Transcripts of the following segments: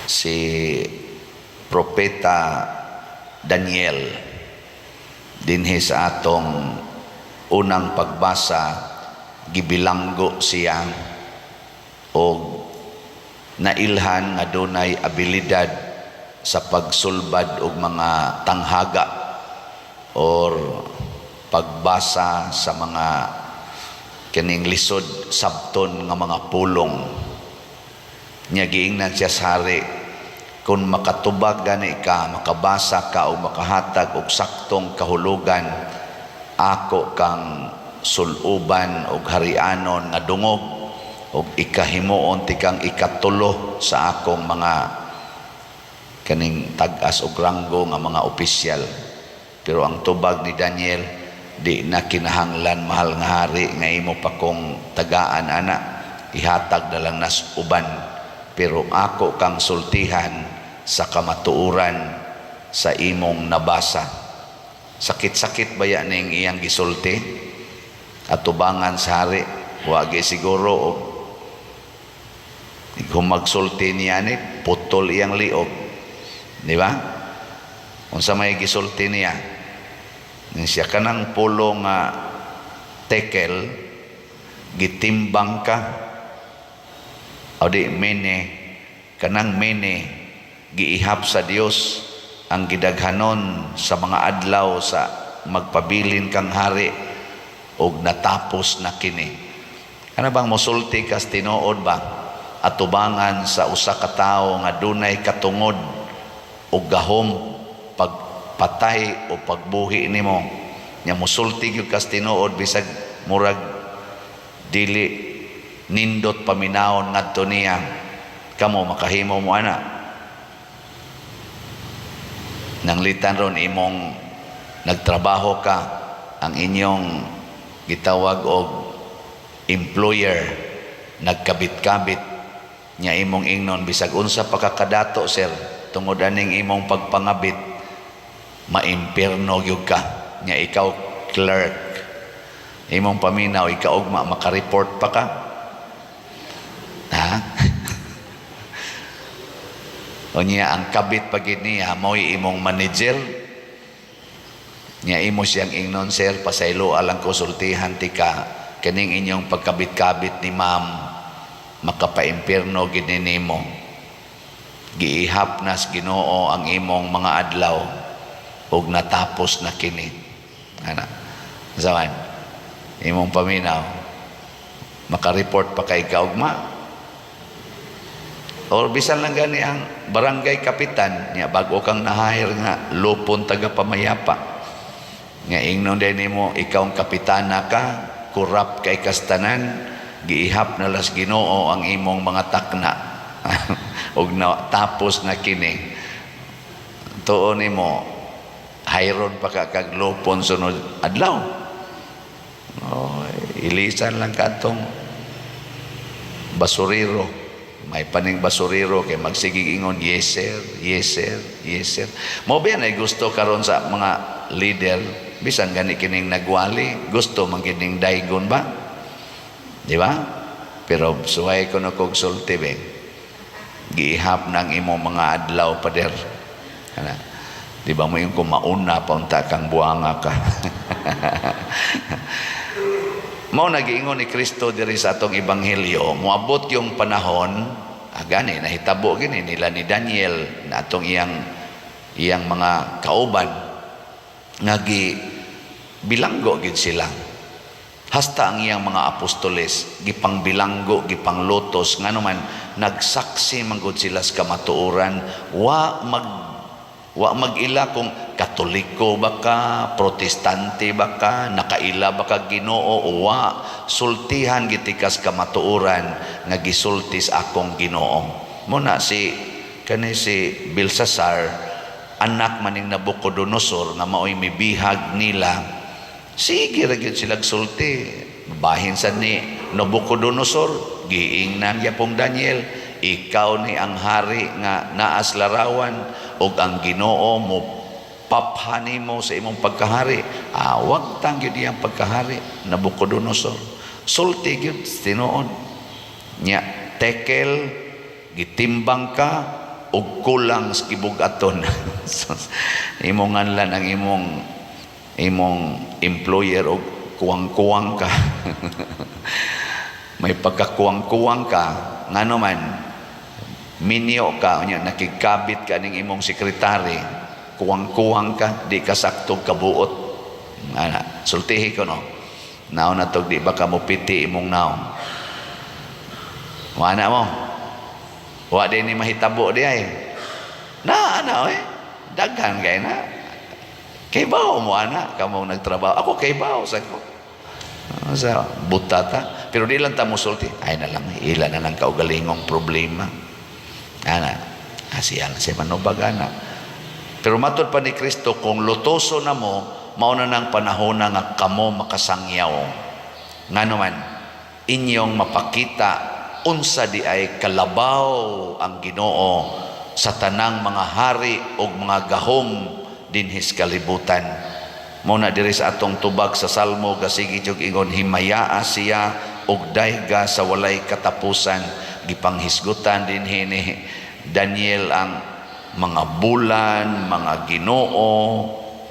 Si Propeta Daniel, dinhi sa atong unang pagbasa, gibilanggo siya og nailhan nga dunay abilidad sa pagsulbad og mga tanghaga or pagbasa sa mga kining lisod sabton nga mga pulong. Nya giingnan siya sa hari, "Kung makatubag gani ka, makabasa ka o makahatag og saktong kahulugan, ako kang suluban og harianon nga dungog og ikahimuon tikang ikatulo sa akong mga kaning tag-as og ranggo nga mga opisyal." Pero ang tubag ni Daniel, "Di na kinahanglan, mahal nga hari, nga imo pa kong tagaan ana, ihatag na lang nas uban, pero ako kang sultihan sa kamatuoran sa imong nabasa." Sakit-sakit baya ning iyang gisulti atubangan sa hari? Wagi siguro og kung magsulti niya ni putol iyang liog, di ba? Unsa may gisulti niya? Ni siya, kanang pulo nga tekel, gitimbang ka o di mene, kanang mene, giihap sa Dios ang gidaghanon sa mga adlaw sa magpabilin kang hari og natapos na kini. Kana bang mosulti kas tinuod ba atubangan sa usa ka tawo nga dunay katungod og gahom pagpatay o pagbuhi nimo, nya mosulti gyud kas tinuod bisag murag dili nindot paminawon ngadto niya? Kamo, makahimo mo ana? Nanglitan ron imong nagtrabaho ka, ang inyong gitawag og employer nagkabit-kabit nya, imong ingnon, "Bisag unsa pa ka kadato, sir, tungod aning imong pagpangabit, maimpierno gyud ka." Nya ikaw clerk, imong paminaw ikaugma, maka-report pa ka, ha? O niya, ang kabit pa gid niya mao'y imong manager. Nya imo siyang ingnon, "Sir, pasaylo alang ko, sultihan tika, kaning inyong pagkabit-kabit ni ma'am, makapaimpierno gid ni nimo. Giihap nas Ginoo ang imong mga adlaw ug natapos na kini." Ana sawan imong paminaw, maka-report pa kay kaugma? Or bisan lang gani ang barangay kapitan niya, bago kang na-hire nga lupon taga pamayapa nga ingnon din nimo, "Ikaw ang kapitana ka, kurap kay kastanan, giihap na las Ginoo ang imong mga takna ug na, tapos na kini." Tuon nimo, hayron pa ka kag lupon sunod adlaw? Oh, ilisan lang kadtong basurero. May paning basurero kay magsigig ingon, "Yes sir, yes sir, yes sir." Mo ba ay gusto karon sa mga leader, bisan gani kining nagwali, gusto man kining daygon ba, di ba? Pero suway ko na kog sulti be, giihap ng imong mga adlaw, pader. Ana, di ba mo yung kumauna pa unta kang buanga ka? Mao nagiingon ni Kristo diri sa atong ebanghelyo, moabot yung panahon, gani nahitabo gini nila ni Daniel na atong iyang iyang mga kauban nga gi bilanggo gid sila. Hasta ang iyang mga apostoles gipangbilanggo, gipanglutos, ngano man nagsaksi man gud sila sa kamatuoran. Wa mag-ila kung Katoliko ba ka, Protestante ba ka, nakaila ba ka Ginoo o wa, sultihan gitikas kamatuoran nga gisultis akong Ginoo. Muna si kani si Belsasar, anak maning Nabucodonosor nga maoy mibihag nila, sige ra gyud sila sulti. Bahin sa ni Nabucodonosor, giingnan yapong Daniel, "Ikaw ni ang hari nga naas larawan ug ang Ginoo mo papha nimo sa imong pagkahari." Awag tang gyud iyang pagkahari, Nabucodonosor. Sulti gyud tinuod. Nya tekel, gitimbang ka. Og kulang sa gibug-aton. Imong nganlan ang imong employer og kuwang-kuwang ka. May pagkakuwang-kuwang ka, ngano man minyo ka, unya nakigkabit ka ning imong sekretary, kuwang-kuwang ka, di ka sakto kabuot. Ana, sultihi ko, no. Naon na tog di ba ka mupiti imong naong. Wala mo. Wa din ni mahitabo di ay. Na ana oy. Daghan kay na. Kay bawo mo ana kamo nagtrabaho. Ako kay bawo sa ko. Sa butata. Pero di lang ta musulti. Ay na lang, ila na lang kaugalingong problema. Ana, asiya lang siya manubag ana. Pero matod pa ni Kristo, kung lutoso na mo, mao na nang panahon na nga kamo makasangyaw. Ngano man, inyong mapakita unsa di ay kalabaw ang Ginoo sa tanang mga hari ug mga gahom dinhis kalibutan. Mao na diri sa atong tubag sa Salmo, gasigi jug ingon, "Himayaa siya ug dayga sa walay katapusan." Gipanghisgutan dinhi ni Daniel ang mga bulan, mga Ginoo,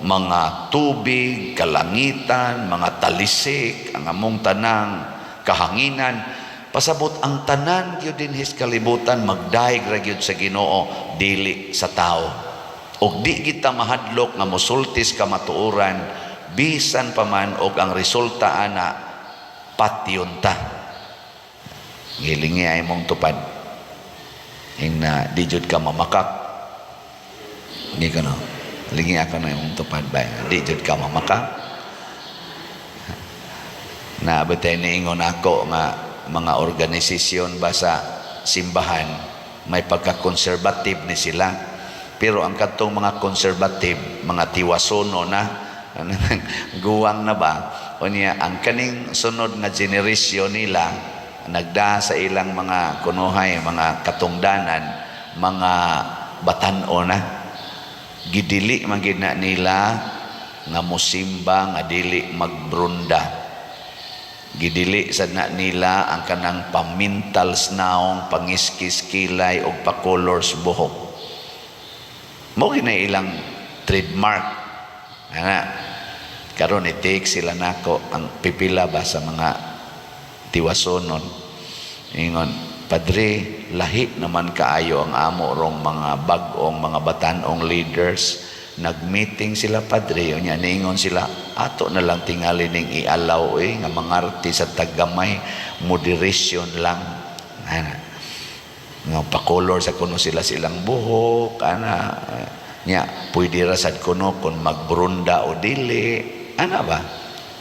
mga tubig, kalangitan, mga talisik, ang among tanang kahanginan. Pasabot ang tanan gyud dinhis kalibutan magdayeg ra gyud sa Ginoo, dili sa tao. Og di kita mahadlok nga mosultis kamatuoran bisan pa man og ang resulta ana patyon ta. Gilingi ay mong tupad. Ing na di jud ka mamakak. Hindi ka, no. Lingi ako na imong tupad ba. Di jud ka mamakak. Na betay niingon ako nga mga organisasyon ba sa simbahan may pagka-conservative ni sila. Pero ang katong mga conservative, mga tiwasono na, guwang na ba, unya ang kaning sunod nga generasyon nila nagda sa ilang mga kunuhay, mga katungdanan, mga batan-o na, gidili man gid na nila nga musimba nga dili magbrunda. Gidili sad na nila ang kanang pamintal naong, pangiskis kilay og pa-colors buhok. Mao gina ilang trademark ana. Karon i-take sila nako ang pipila ba sa mga tiwasonon, ingon, "Padre, lahi naman kaayo ang amo rong mga bag-ong mga batan-ong leaders. Nag-meeting sila, Padre, unya niingon sila, ato na lang tingali ning i-allow eh, nga mangarti sa taggamay, moderation lang." Ana nga pa-color sa kuno sila silang buhok ana nya, pwede ra sad kuno kung magbrunda o dili ana ba.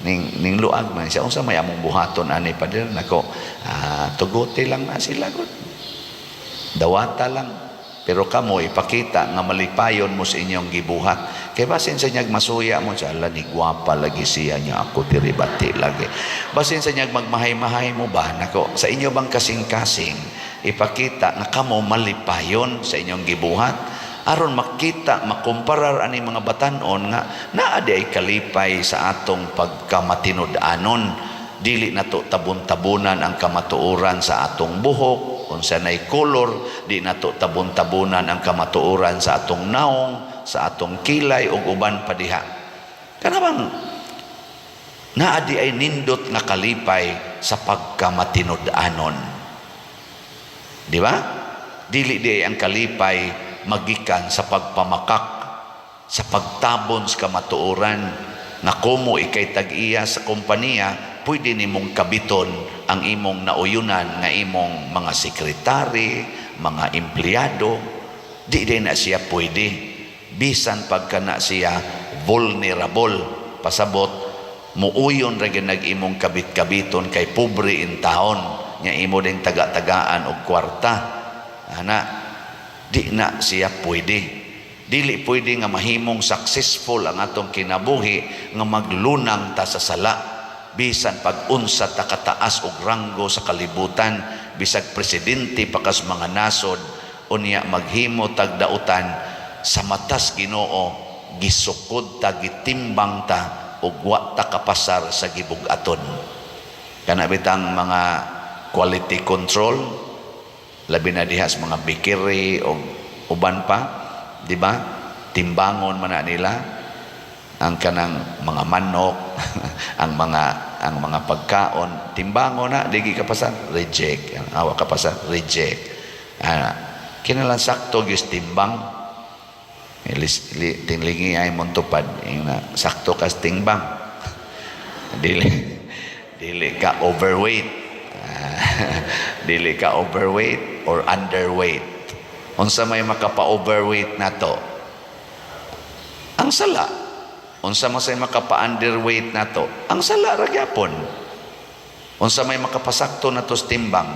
Ning luag man siya, "Unsa may among buhaton ani, Padre?" Nako, tuguti lang na sila gud, dawata lang, pero kamo ipakita nga malipayon mo sa inyong gibuhat, kay basin sa inyag masuya mo siya, "Ala ni gwapa lagi siya niya, ako diri bati lagi." Basin sa inyag magmahay-mahay mo ba, nako, sa inyo bang kasing-kasing ipakita nga kamo malipayon sa inyong gibuhat, aron makita, makumparar ani mga batan-on nga naa di ay kalipay sa atong pagkamatinud-anon. Dili nato tabon-tabunan ang kamatuoran sa atong buhok unsa nay color, di nato tabon-tabunan ang kamatuoran sa atong naong, sa atong kilay ug uban pa diha. Kana bang naa di ay nindot nga kalipay sa pagkamatinud-anon, di ba? Dili di ay ang kalipay magikan sa pagpamakak, sa pagtabon sa kamatuoran nga kumo ikay tag-iya sa kompanya, pwede nimong kabiton ang imong nauyunan nga imong mga sekretary, mga empleyado. Di din na siya pwede bisan pagka na siya vulnerable. Pasabot muuyon ra gyud nag imong kabit-kabiton kay pobre in taon nya, imo ding taga-tagaan og kwarta ana. Di na siya pwede. Dili pwede nga mahimong successful ang atong kinabuhi nga maglunang ta sa sala, bisan pag unsa ta kataas og ranggo sa kalibutan, bisag presidente pa kas mga nasod. Unya maghimo tag dautan, sa matas Ginoo gisukod ta, gitimbang ta ug wa ta kapasar sa gibug-aton. Kana bitang mga quality control, labi na diha sa mga bakery o uban pa, di ba? Timbangon man na nila ang kanang mga manok, ang mga pagkaon, timbangon na, di ka pasar, reject. Awa ka pasar, reject. Ah, kinahanglan sakto gyud timbang. Tinlingi ay mong tupad, na sakto kas timbang. Dili dili ka overweight. Ah, dili ka overweight or underweight. Unsa may makapa-overweight nato? Ang sala. Unsa man say makapa-underweight nato? Ang sala ra gyapon. Unsa may makapasakto nato sa timbang?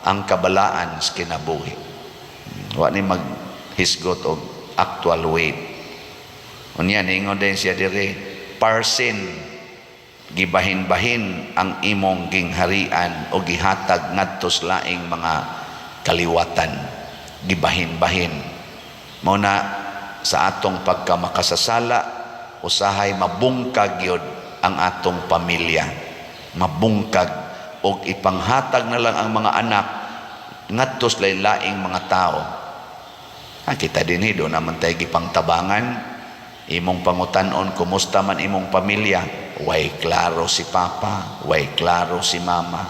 Ang kabalaan sa kinabuhi. Wa ni maghisgot og actual weight. Unya ningon din siya diri, parsin, gibahin-bahin ang imong gingharian o gihatag ngadto sa laing mga kaliwatan. Gibahin-bahin. Mao na sa atong pagkamakasasala, usahay mabungkag yun ang atong pamilya, mabungkag og ipanghatag na lang ang mga anak ngadto sa laing mga tao. Ah, kita dinhi do naman tayo gipangtabangan. Imong pangutan-on, "Kumusta man imong pamilya?" Way klaro si papa, way klaro si mama,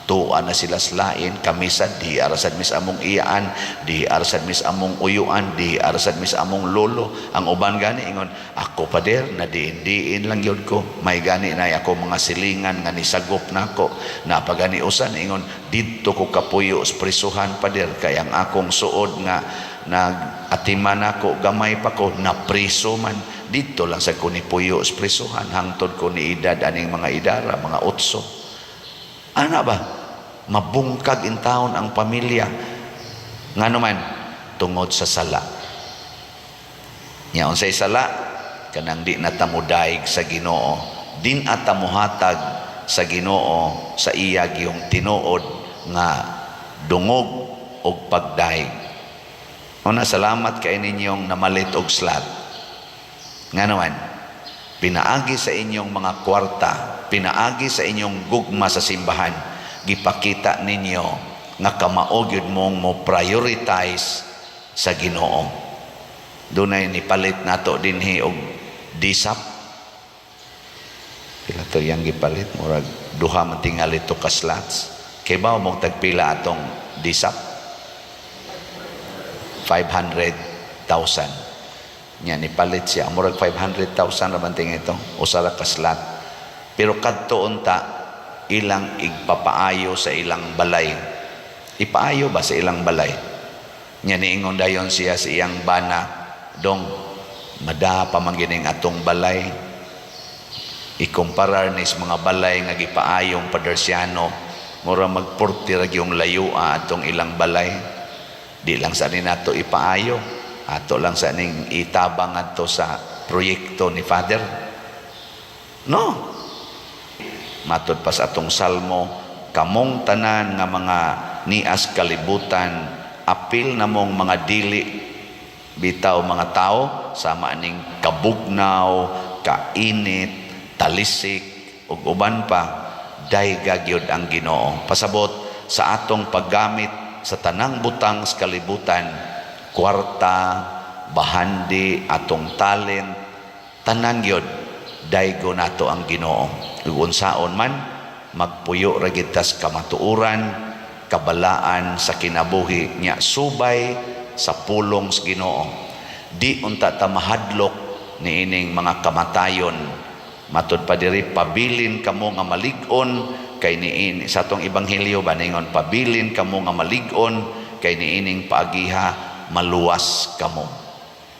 tuwa na sila sa lain. Kami sad di arasad mis among iyaan, di arasad mis among uyuan, di arasad mis among lolo. Ang uban gani ingon, "Ako, pader, na diin-diin lang yun ko. May gani na ako mga silingan nga nisagop nako." Napagani usan ingon, "Didto ko kapuyo sa prisuhan, pader, kay ang akong suod nga nag-atiman ako gamay pa ko, napriso man. Didto lang sa ko nipuyo sa prisuhan hangtod ko ni edad aning mga idara, mga 8." Ana ba, mabungkag in taon ang pamilya. Ngano man? Tungod sa sala. Nya unsay sala? Kanang di na ta modaig sa Ginoo, din ata mohatag sa Ginoo sa iya giyong tinuod nga dungog og pagdaig. Una, salamat kay ninyong namalit og slot. Nga naman, pinaagi sa inyong mga kwarta, pinaagi sa inyong gugma sa simbahan, gipakita ninyo nga kamao gyud mong mo prioritize sa Ginoo. Dunay nipalit nato dinhi og disap. Pila to yang gipalit? Murag duha man tingali to ka slots. Kay ba mo tagpila atong disap? 500,000. Nya nipalit siya. Murag 500,000 ra man tingali ito. Usa ra ka slot. Pero kadto unta ilang igpapaayo sa ilang balay. Ipaayo ba sa ilang balay? Nya niingon dayon siya sa iyang bana, "Dong, mada pa man gining atong balay. Ikumparar ni sa mga balay nga gipaayong Padersiano, mura magpurti ra gyung layoa atong ilang balay. Di lang sa ni nato ipaayo, ato lang sa ning itabang adto sa proyekto ni Father." No, matod pa sa atong salmo, "Kamong tanan nga mga nias kalibutan, apil namong mga dili bitaw mga tao, sama ning kabugnaw, kainit, talisik ug uban pa, dayga gyud ang Ginoo." Pasabot sa atong paggamit sa tanang butang sa kalibutan, kwarta, bahandi, atong talent, tanan gyud, daygo nato ang Ginoo. Ug unsaon man, magpuyo ra gid tas kamatuoran, kabalaan sa kinabuhi nya subay sa pulong sa Ginoo. Di unta ta mahadlok niining mga kamatayon. Matud pa diri, "Pabilin kamo nga malig-on kay niini," sa atong ebanghelyo ba, ningon, "Pabilin kamo nga malig-on kay niining paagiha maluwas kamo."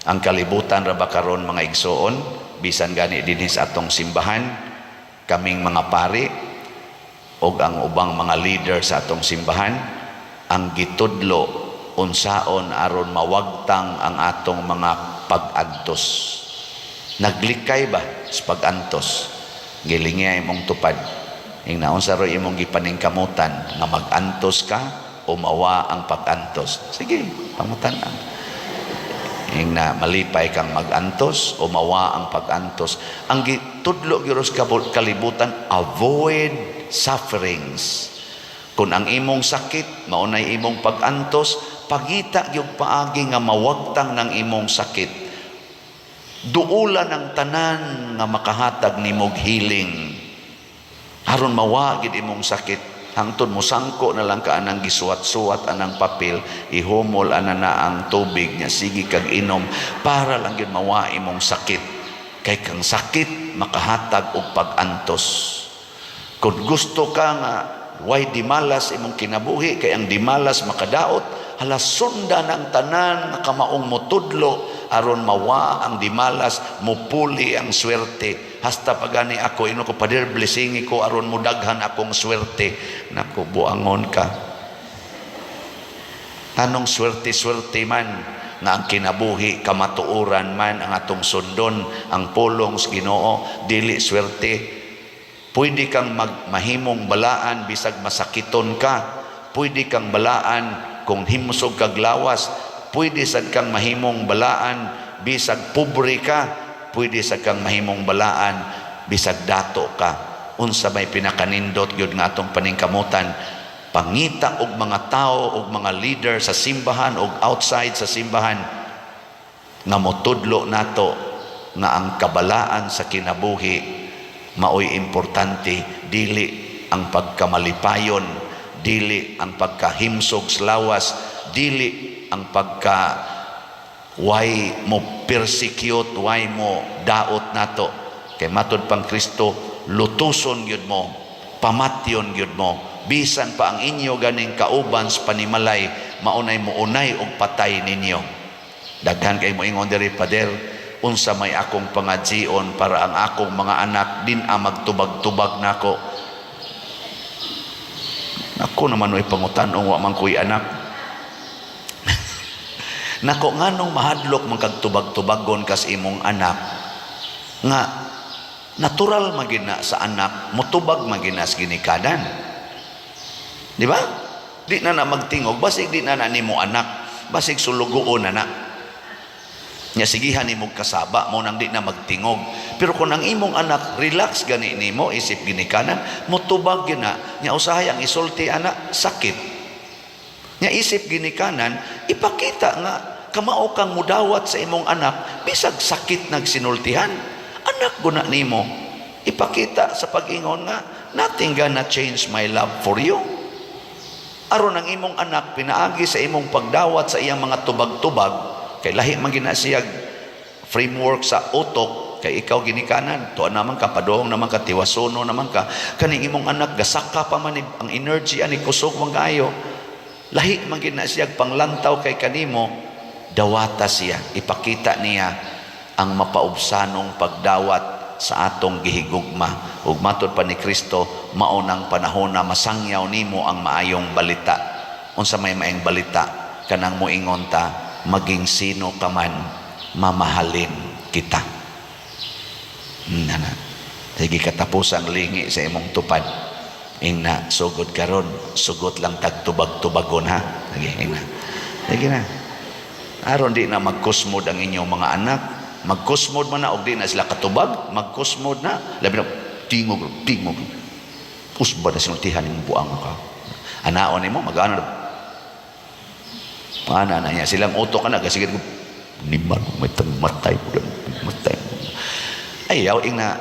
Ang kalibutan ra ba karon, mga igsoon, bisan gani dinhi sa atong simbahan, kaming mga pari og ang ubang mga leader sa atong simbahan, ang gitudlo, unsaon aron mawagtang ang atong mga pag-antos. Naglikay ba sa pag-antos? Gilingi imong tupad. Ingna, unsa ro imong gipaningkamutan, nga mag-antos ka o mawa ang pag-antos? Sige, pangutan-a. Ingna, malipay kang mag-antos o mawa ang pag-antos? Ang gitudlo gyud sa kalibutan, avoid sufferings. Kung ang imong sakit maunay imong pag-antos, Pangita gyud paagi nga mawagtang ng imong sakit. Duulan ang tanan nga makahatag nimog healing aron mawa gid imong sakit, hangtod mosangko na lang ka anang gisuwat-suwat anang papel, ihumol ana na ang tubig nya, sige kag inom para lang gyud mawa imong sakit, kay kang sakit makahatag og pag-antos. Kung gusto ka nga way dimalas imong kinabuhi, kay ang dimalas makadaot, hala, sundan ang tanan nga kamaong motudlo aron mawa ang dimalas, mupuli ang swerte. Hasta pagani ako ino ko, "Pader, blessing ko aron mudaghan akong swerte." Nako, buangon ka. Tanong swerte swerte man nga ang kinabuhi kamatuoran man ang atong sundon, ang pulong sa Ginoo, dili swerte. Pwede kang mahimong balaan bisag masakiton ka. Pwede kang balaan kung himsog kag lawas. Pwede sad kang mahimong balaan bisag pobre ka. Pwede sad kang mahimong balaan bisag dato ka. Unsa may pinakanindot gyud nga atong paningkamutan? Pangita og mga tao og mga leader sa simbahan og outside sa simbahan nga motudlo nato nga ang kabalaan sa kinabuhi maoy importante, dili ang pagkamalipayon, dili ang pagkahimsog sa lawas, dili ang pagka way mo persecute, way mo daot nato. Kay matud pang Kristo, lutuson gyud mo, pamatyon gyud mo, bisan pa ang inyo ganing kauban sa panimalay maunay mounay og patay ninyo. Daghan kay moingon diri, "Pader, unsa may akong pangadzion para ang akong mga anak din a magtubag-tubag nako?" Ako naman oy pangutan-on, wa man ko'y anak. Nako, nganong mahadlok man kag tubag-tubagon kas imong anak nga natural magina sa anak mutubag magina sa ginikanan, di ba? Di na na magtingog, basig di na na nimo anak, basig sulugoon na na nya, sigihan nimo kasaba mo nang di na magtingog. Pero kung ang imong anak relax gani nimo isip ginikanan, mutubag gyud na nya. Usahay ang isulti ana, sakit nya. Isip ginikanan, ipakita nga kamao kang mudawat sa imong anak bisag sakit nagsinultihan. Anak guna nimo. Ipakita sa pag-ingon nga, "Nothing gonna change my love for you," aron ang imong anak, pinaagi sa imong pagdawat sa iyang mga tubag-tubag, kay lahi man gina siya framework sa utok, kay ikaw ginikanan tuwa naman ka, padong naman ka, tiwasono naman ka. Kaning imong anak gasaka pa man ang energy ani, kusog man kaayo, lahi man gina siya panglantaw kay kanimo. Dawata siya, ipakita niya ang mapaubsanong pagdawat sa atong gihigugma. Ug matud pa ni Kristo, mao nang panahon na masangyaw nimo ang maayong balita. Unsa may maayong balita? Kanang moingon ta, maging sino ka man, mamahalin kita. Nana. Sige, katapos ang lingi sa imong tupad. Ingna, sugod karon, sugot lang tagtubag-tubagon ha. Sige, ingna. Sige na. Aron di na magkusmod ang inyong mga anak. Magkusmod man na og di na sila katubag, magkusmod na. Labi na tingog, tingog. Usba na sinultihan imong buang ka. Anaon nimo magana. Ana na niya silang utok ka na kasi niman may matay mo, matay. Ayaw ingna,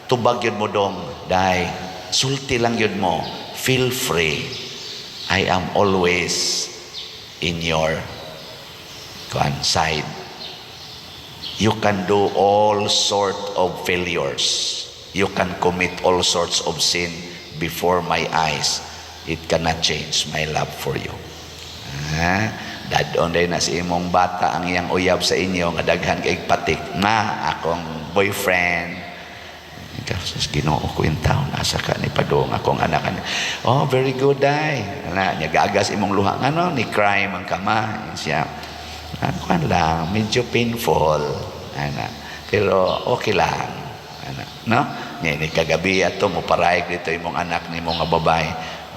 tubag yun mo dong, dai sulti lang yun mo, "Feel free. I am always in your kuan side. You can do all sort of failures. You can commit all sorts of sin before my eyes. It cannot change my love for you." Ha? Dadon day na si imong bata, ang iyang uyab sa inyo nga daghan kay patik na akong boyfriend. Ikaw, Ginoo ko in town, asa ka ni padong akong anak? "Oh, very good day." Na nya gagas imong luha, ngano ni cry man ka, ma? Siya, ah, kuan lang, medyo painful. Ana. Pero okay lang. Ana, no? Nya ni kagabi ato mo parayag dito imong anak nimo nga babae.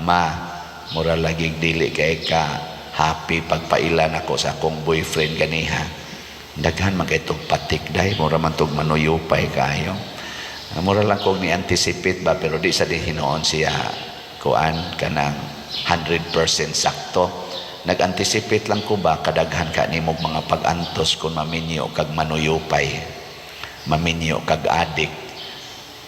"Ma, mura lagi dili kay ka happy pagpailan ako sa akong boyfriend ganiha. Daghan man kay tog patik day, mura man tog manuyupay kayo." Ah, mura lang kog ni anticipate ba, pero di sa di hinuon siya kuan kanang 100% sakto. Nag-anticipate lang ko ba, kadaghan ka nimog mga pag-antos kung maminyo kag manuyupay, maminyo kag adik,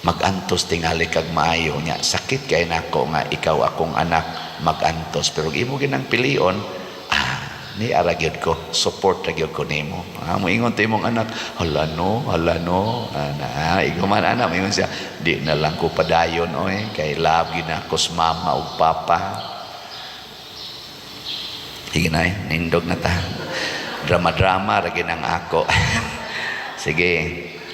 magantos tingali kag maayo nya. Sakit kay nako nga ikaw, akong anak, magantos, pero imo ginang pilion, ah, ni ara gyud ko, support ra gyud ko nimo. Ah, moingon to imong anak, "Hala no, hala no." Ah, na ikaw man ana, moingon siya, "Di na lang ko padayon oy, kay love gyud nako sa mama ug papa." Sige na eh, nindog na ta. Drama-drama ra ang ako. Sige.